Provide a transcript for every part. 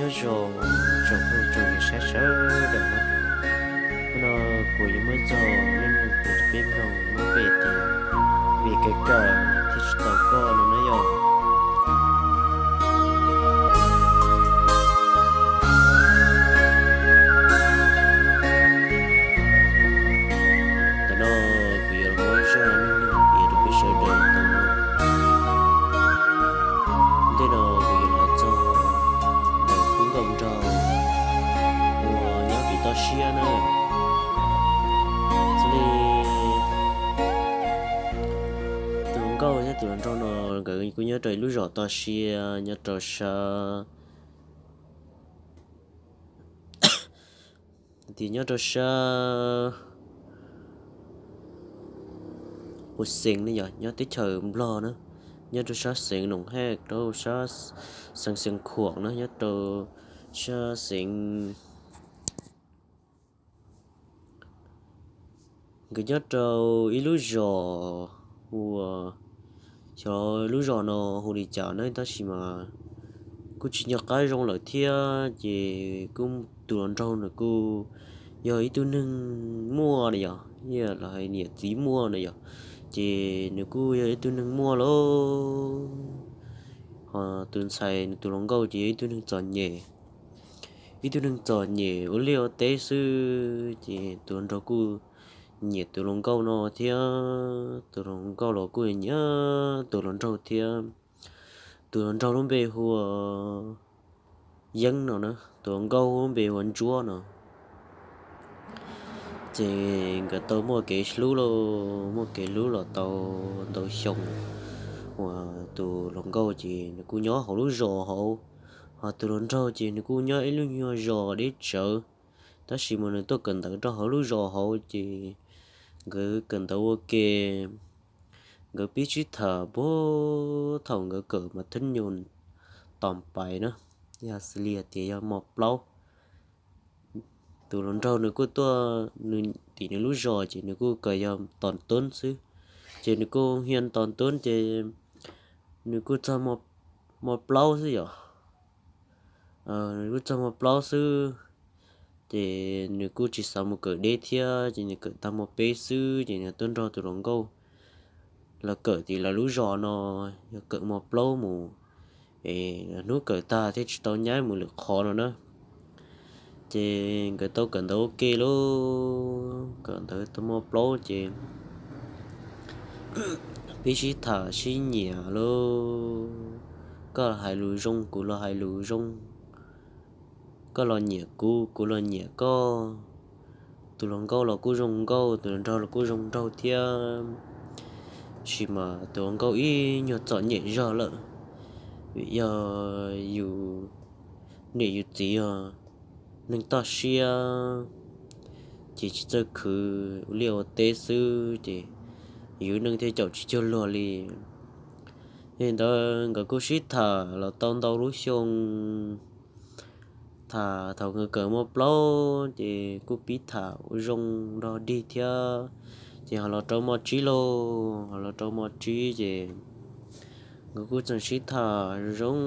Nyob zoo tsoom phooj tsoom ywg sawv daws na, hnub no kuv yuav muab txog ib zaj neeg rau peb mloog muab npe tias Vim Kev Kawm Thiaj Tsis Tau Koj no na yog. Tam no kuv yuav los muab zaj neeg no piav rau peb sawv daws tau mloog. Ntej no kuv yuav los txog ntawm khub nkauj nraug uas nyob pem toj siab na. Xws li tus hluas nkauj thiab tus hluas nraug no nkawd kuj nyob rau ib lub zos toj siab nyob rau sab, tias nyob rau sab puas xeev ne yog nyob teb chaws Nplog na, nyob rau sab xeev Noom Hej, rau sab xeev Xeev Khuam na, nyob rau sab xeev. Nkawd nyob rau ib lub zos uas xyov lub zos no hu li cas na, tab sis mas kuj tsis nco qab zoo lawm thiab. Ces kuj tus hluas nraug nws kuj yog ib tug neeg muaj na yog, los hais niam txiv muaj na yog, ces nws kuj yog ib tug neeg muaj lauj. Ho tus ntxhais nws tus hluas nkauj ces yog ib tug neeg txom nyem, ib tug neeg txom nyem ua liaj ua teb xwb. Ces tus hluas nraug kuj nyiam tus hluas nkauj no thiab, tus hluas nkauj los kuj nyiam tus hluas nraug thiab. Tus hluas nraug lub npe hu ua Yeeb no na, tus hluas nkauj lub npe hu ua Ntsuab no. Ces nkawd tau muaj kev hlub lauj, muaj kev hlub los tau ntau xyoo uas tus hluas nkauj ces nws kuj nyob hauv lub zos hauv, ho tus hluas nraug ces nws kuj nyob ib lub nyuag zos deb tsawv, tab sis mas nws tuaj kawm ntawv rau hauv lub zos hauv. Ces nkawd kawm ntawv ua ke, nkawd pib sib tham puag thaum nkawd kawm mas thib nyuag tom pais na, yog xws li hais tias yog mos plaub. Tus hluas nraug nws kuj tuaj, nws tim nws lub zos ces nws kuj kawm yog tos tub xwb, ces nws kuj hiaj tos tub ces nws kuj txog mos plaub xwb yom. Nws kuj txog mos plaub xwb, ces nws kuj tsis xav mus kawm deb thiab, ces nws kawm tag mos peb xwb ces nws tuaj nrog tus hluas nkauj los kawm tim lawv lub zos no, yog kawm mos plaub mus, es hnub kawm tag thiaj tsis tau nyab mus lwm qhov no na. Ces nkawd tau kawm ntawv ua ke lauj, kawm ntawv tau mos plaub ces pib sib tham sib nyiam lauj, koj hais lus zoo kuv los hais lus zoo, koj los nyiam kuv kuv los nyiam koj. Tus hluas nkauj los kuj zoo nkauj, tus hluas nraug los kuj zoo nraug thiab, tab sis mas tus hluas nkauj ib nyuag txom nyem zog lawm, vim yog yus niam yus txiv yog neeg toj siab, ces tsis txawj khwv, ua liaj ua teb xwb ces yus neej thiaj caum tsis cuag luag li. Yog li ntawd nkawd kuj sib tham los tau ntau lub xyoo, tham thaum nkawd kawm mos plaub ces kuj pib tham ua zoo nrog dig thiab. Ces ho los rau mos tsib lauj, ho los rau mos tsib ces nkawd kuj tseem sib tham zoo zoo,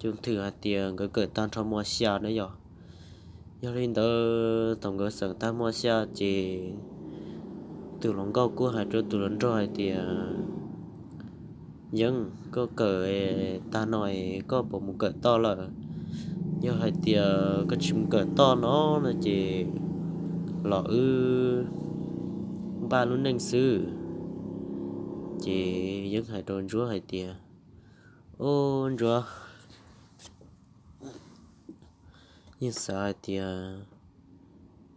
ces thwm hais tias nkawd kawm tag nrho mos xya na yom. Yog li ntawd thaum nkawd kawm tag mos xya ces tus hluas nkauj kuj hais rau tus hluas nraug hais tias, Yeeb, koj kawm tag no es koj puas mus kawm toj lawm? Yog hais tias koj tsis mus kawm toj no no ces los wb npaj lub neej xwb. Ces Yeeb hais rau Ntsuab hais tias, Ub Ntsuab, yeej xav hais tias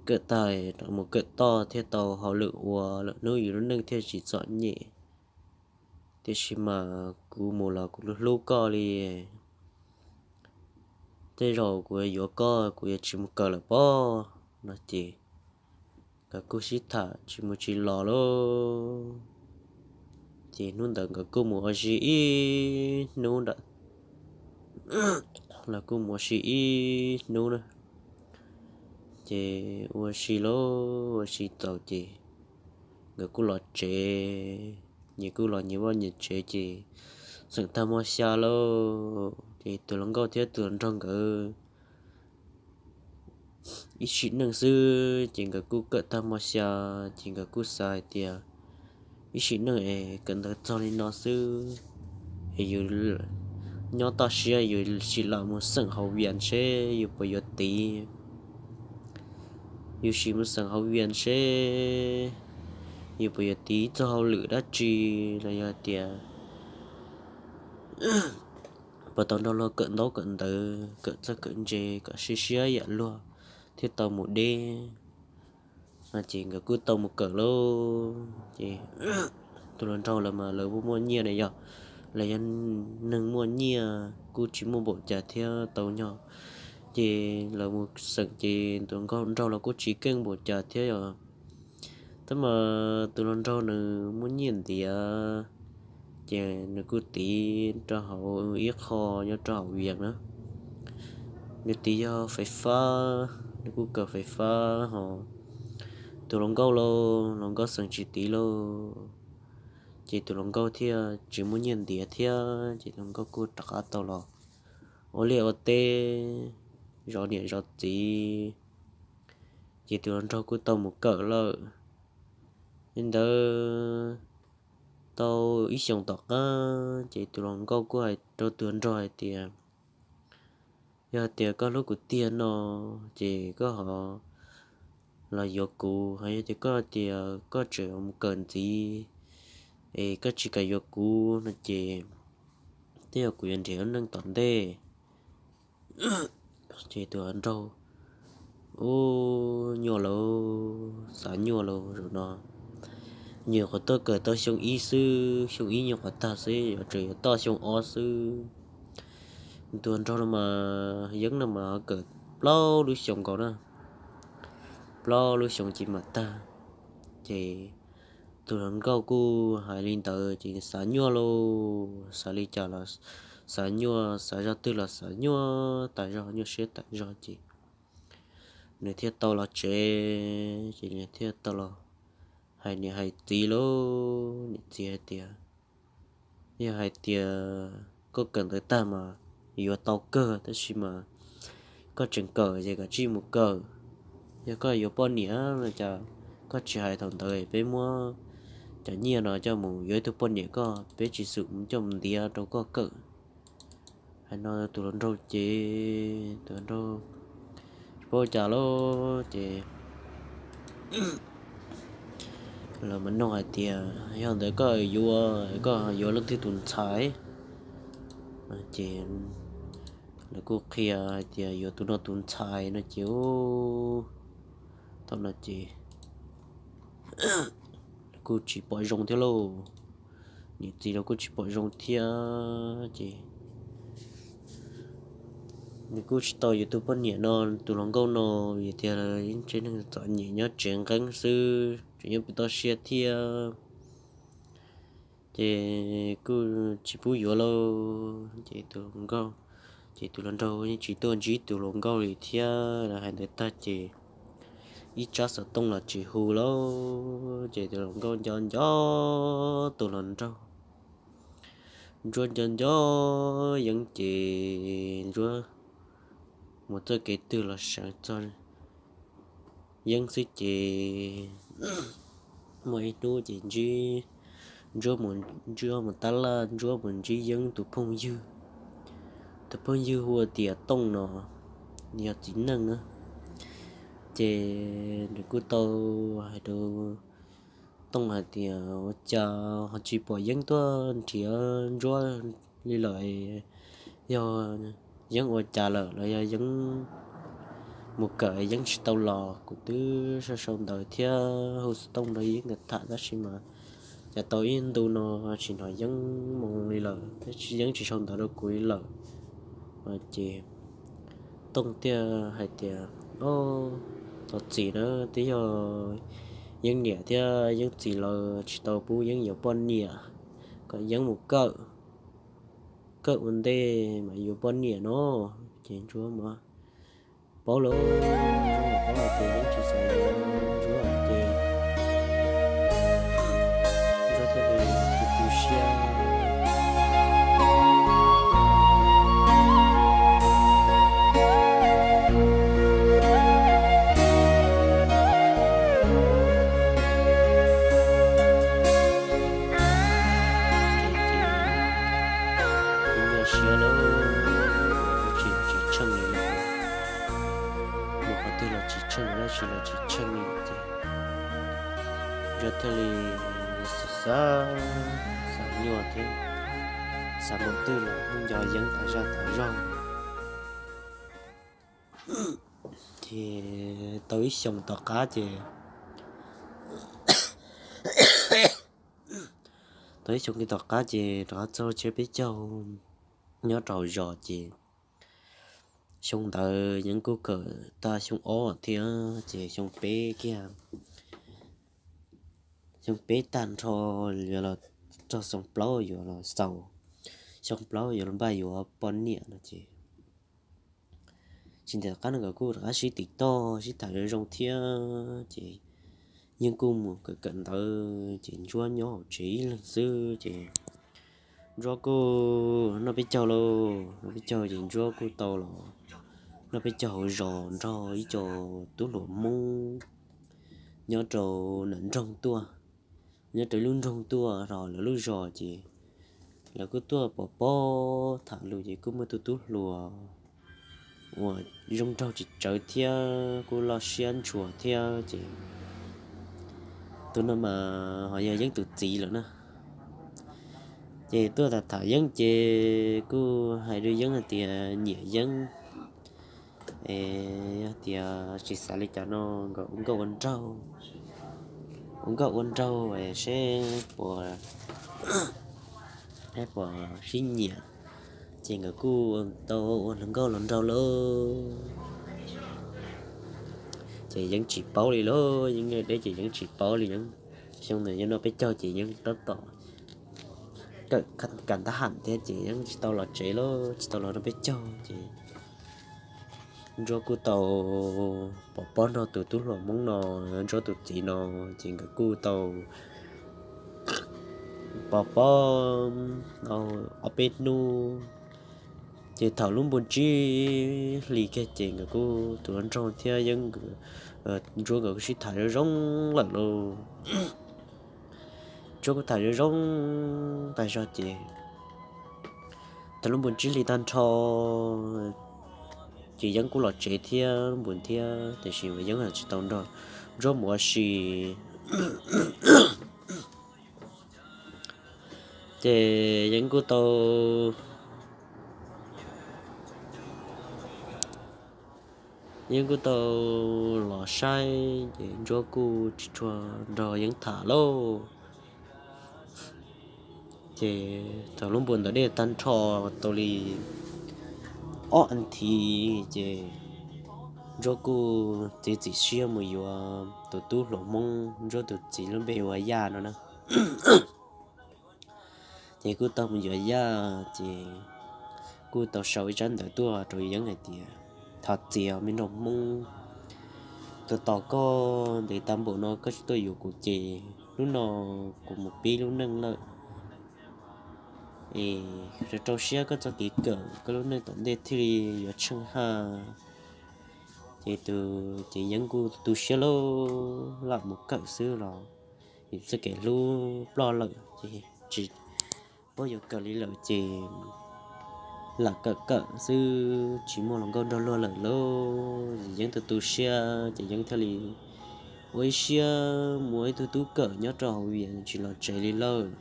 kawm tag rov mus kawm toj thiaj tau hauj lwm ua, lwm hnub yus lub neej thiaj tsis txom nyem. Tiam sis mas kuv mus los kuv hlub hlub koj li, tej zaum kuv yuav koj kuv yuav tsis mus kawm lawm pob. No ces nkawd kuj sib tham tsis mus tsis los lauj. Ces hnub ntawd nkawd kuj mus ua si ib hnub ntawd, los kuj mus ua si ib hnub na. Ces ua si lauj, ua si txaus ces nkawd kuj los tsev, nyias kuj los nyias vaj nyias tsev ces xeem tag hmo xya lauj, ces tus hluas nkauj thiab tus hluas nraug nkawd ib sim neej xwb ces nkawd kuj kawm tag hmo xya, ces nkawd kuj xav hais tias ib sim neej es kawm ntawv txog li no xwb es yus nyob toj siab, yus sim los mus xeem hauv Vias seb yus puas yuav tiv, yus sim mus xeem hauv Vias seb yus puas yuav tiv txog hauj lwm dab tsi, los yog tias puas tau nrog luag kawm ntaub kawm ntawv, kawm txawj kawm ntse kom siab siab yam luag thiaj tau mus deb. No ces nkawd kuj tau mus kawm lauj. Ces tus hluas nraug lawv mas lawv muaj muaj nyiaj na yog, lawv yog neeg muaj nyiaj kuj tsis muaj npaum cas thiab tau nyob. Ces lawv mus xeem ces tus hluas nraug los kuj tsis keej npaum cas thiab yog, tab mas tus hluas nraug nws muaj nyiaj ntiav, ces nws kuj tiv rau hauv ib qho nyob rau hauv Vias na. Nws tiv yog fais fab, nws kuj kawm fais fab ho tus hluas nkauj lauj, hluas nkauj xeem tsis tiv lauj. Ces tus hluas nkauj thiaj tsis muaj nyiaj ntiav thiab ces tus hluas nkauj kuj rov qab tau los ua liaj ua teb, zov niam zov txiv. Ces tus hluas nraug kuj tau mus kawm lawm. Li ntawd tau ib xyoos tom qab ces tus hluas nkauj kuj hais rau tus hluas nraug hais tias, yog tias koj hlub kuv tiag no ces koj ho los yuav kuv, ho yog tias koj tias koj tseem mus kawm ntxiv es koj tsis kam yuav kuv no ces twb yog kuv yuav nrhiav lub neej tom ntej. Ces tus hluas nraug ub nyuaj lauj, xav nyuaj lauj zaum no. Nyuam qhuav tuaj kawm tau xyoo ib xwb, xyoo ib nyuam qhuav tag xwb yuav tseem yuav toj xyoo ob xwb. Tus hluas nraug no mas yeeb no mas kawm plaub lub xyoos nkaus na, plaub lub xyoos ces mam tag. Ces tus hluas nkauj kuj hais li ntawd ces xav nyuaj lauj, xav li cas los xav nyuaj, xav zaj twg los xav nyuaj tas zog, nyuaj siab tas zog ces nws thiaj tau los tsev, ces nws thiaj tau los hais niam hais txiv lauj. Niam txiv hais tias, yog hais tias koj kawm ntawv tag mas yuav tau kawg, tab sis mas koj tseem kawm ces kav tsij mus kawm. Yog koj yuav poj niam no cas koj tsis hais thaum ntawd peb muab cov nyiaj no coj mus yuav ib tug poj niam koj, peb tsis xum coj mus ntiav rau koj kawm. Hais no tus hluas nraug ces tus hluas nraug tsis paub cas lauj ces lawv mas nug hais tias yog ntawd koj yuav, koj yuav leej twg tus ntxhais? Ces lawv kuj qhia hais tias yuav tus no tus ntxhais no ces thaum no ces lawv kuj tsis pom zoo thiab lauj. Niam txiv los kuj tsis pom zoo thiab ces nws kuj tsis tau yuav tus poj niam no, tus hluas nkauj no, vim tias tsev neeg txom nyem nyob tsev nqeeb xwb, tseem nyob pem toj siab thiab. Ces kuj tsis pub yuav lauj. Ces tus hluas nkauj, ces tus hluas nraug yeej tsis tuaj ntsib tus hluas nkauj li thiab. Lawv hais ntawd tag ces ib tsab xov tooj los tsis hu lauj. Ces tus hluas nkauj nco nco tus hluas nraug, Ntsuab nco nco Yeeb ces Ntsuab mus txoj kev twg los sawv txog Yeeb xwb ces muaj ib hnub ces ntsib, Ntsuab mus, Ntsuab mus tab laj, Ntsuab mus ntsib Yeeb tus phooj ywg. Tus phooj ywg hu ua tias Tooj no, yog txiv neej na. Ces nws kuj tau hais rau Tooj hais tias ua cas ho tsis pom Yeeb tuaj nrhiav Ntsuab li lawm, yog Yeeb ua cas lawm los yog Yeeb mus kawm Yeeb tsis tau los. Kuv twb sau sau ntawv thiab hu xov tooj rau Yeeb tham tab sis mas cas tau ib ntu no tsis hnov Yeeb moo li lawm, Yeeb tsis sau ntawv rau kuv li lawm. Ces Tooj thiaj hais tias, o, thov txim na, twb yog Yeeb niam thiab Yeeb txiv lawv tsis tau pub Yeeb yuav poj niam, kom Yeeb mus kawm, kawm ua ntej mas yuav poj niam no. Ces Ntsuab mas paub lawm, Ntsuab mas paub hais tias Yeeb tsis xav yuav Ntsuab ces Ntsuab thiaj li tu tu siab. tsis los tsis tsheej li ces Ntsuag thiaj li xav xav, xav nyuaj thiab, xav npaum twg los nco Yeeb tas zaj tas zog. Ces tau ib xyoos tom qab ces, tau ib xyoos kiag tom qab ces rov qab txog tsiab peb caug nyob rau hauv zos ces xyoo ntawd Yeeb kuj kawm tag xyoo ob thiab ces xyoo peb kiag, xyoo peb tag nrho yuav los txog xyoo plaub yuav los xaus, xyoo plaub yuav los npaj yuav poj niam no ces tsis ntev tom qab no nkawd kuj rov qab sib tim toj sib tham zoo zoo thiab ces Yeeb kuj mus kawm kawm ntawv ces Ntsuag nyob hauv tsev ib leeg xwb ces Ntsuag kuj noj peb caug lauj, noj peb caug ces Ntsuag kuj tau los noj peb caug hauv zos nrog ib co tub hluas Hmoob nyob rau nram nroog tuaj, nyob rau lub nroog tuaj los lawv lub zos ces lawv kuj tuaj pov pob tham lus ces kuj muaj tus tub hluas uas zoo nraug tsis tsawg thiab kuj loj siab ntshua thiab ces tus no mas ho yog Yeeb tus txiv lawm na. Ces tuaj tham tham Yeeb ces kuj hais rau Yeeb hais tias nyiam Yeeb, es yog tias tsis xav li cas no nkawd ua nkauj ua nraug, ua nkauj ua nraug es seb puas, seb puas sib nyiam. Ces nkawd kuj tau ua hluas nkauj hluas nraug lauj. Ces Yeeb tsis paub li lauj, Yeeb deb ces Yeeb tsis paub li, Yeeb xyoo ntawd Yeeb noj peb caug ces Yeeb tab tom kawm kam ntab ham thiab ces Yeeb tsis tau los tsev lauj, tsis tau los noj peb caug ces Ntsuag kuj tau pov pob nrog tus tub hluas Hmoob no, Ntsuag tus txiv no, ces nkawd kuj tau pov pob ob peb hnub. Ces thaum lub npus tsib hlis kiag ces nkawd kuj tus hluas nraug thiab Yeeb, Ntsuag nkawd kuj sib tham zoo zoo lawm lauj. Ntsuag kuj tham zoo zoo tag zog ces thaum lub npus tsib hlis tag nrho ces Yeeb kuj los tsev thiab lub npus thiab, tiam sis mas Yeeb tsis tau nrog Ntsuag mus ua si. Ces Yeeb kuj tau, Yeeb kuj tau los saib ces Ntsuag kuj tsis tshua nrog Yeeb tham lauj. Ces thaum lub npus ntawd dej tag nrho tau li ob as thiv ces Ntsuag kuj txiav txim siab mus yuav tus tub hluas Hmoob, Ntsuag tus txiv lub npe hu ua Yaj no na. Ces kuj tau mus yuav Yaj ces kuj tau sau ib tsab ntawv tuaj rau Yeeb hais tias, thov txim me nraug Hmoob, tos tos koj ntev tas npaum no koj tsis tuaj yuav kuv ces hnub no kuv mus pib lub neej lawm. Es rau rau siab koj txoj kev kawm, koj lub neej tom ntej thiaj li yuav tsheej haj. Ces tus, ces Yeeb kuj tu siab lauj, lam mus kawm xwb los yus txoj kev hlub ploj lawm ces tsis paub yuav kawm li lawm ces lam kawm kawm xwb tsis muaj hluas nkauj nrog luag lawm lauj. Yeeb tu tu siab ces Yeeb thiaj li ua ib siab mus ua ib tug tub kawm nyob rau hauv vias tsis los tsev li lawm.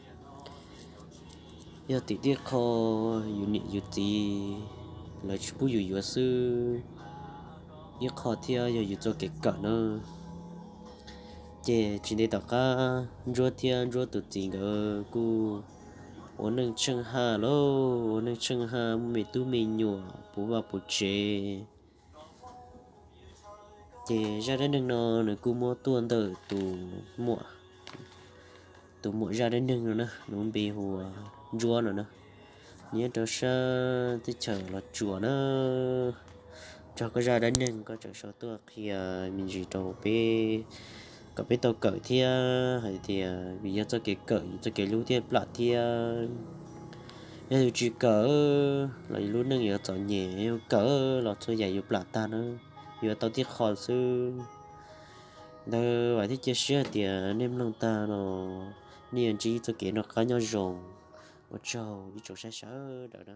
Yog tim ib qho yus niam yus txiv lawv tsis pub yus yuav xwb, ib qho thiab yog yus txoj kev kawm na. Ces tsis ntev tom qab Ntsuab thiab Ntsuab tus txiv nkawd kuj ua neej tsheej haj lauj, ua neej tsheej haj muaj me tub me nyuam puv vaj puv tsev. Ces zaj dab neeg no nws kuj muab tuaj ntawm tus muam, tus muam zaj dab neeg no na, nws npe hu ua Ntsuab no na. Nyob rau sab teb chaws Los Tsuas na. Tso koj zaj dab neeg koj tseem sau tuaj qhia me ntsis rau peb kom peb tau kawm thiab hais tias vim yog txoj kev kawm yus txoj kev hlub thiaj plam thiab. Yog yus tsis kawm los yus lub neej yuav txom nyem, yus kawm los txhua yam yus plam tag na, yuav tau tib qho xwb. Ntawd vam thiab cia siab hais tias nej mloog tag no nej yuav ntsib txoj kev noj qab nyob zoo. Ua tsaug ib tsoom saib sawv daws na.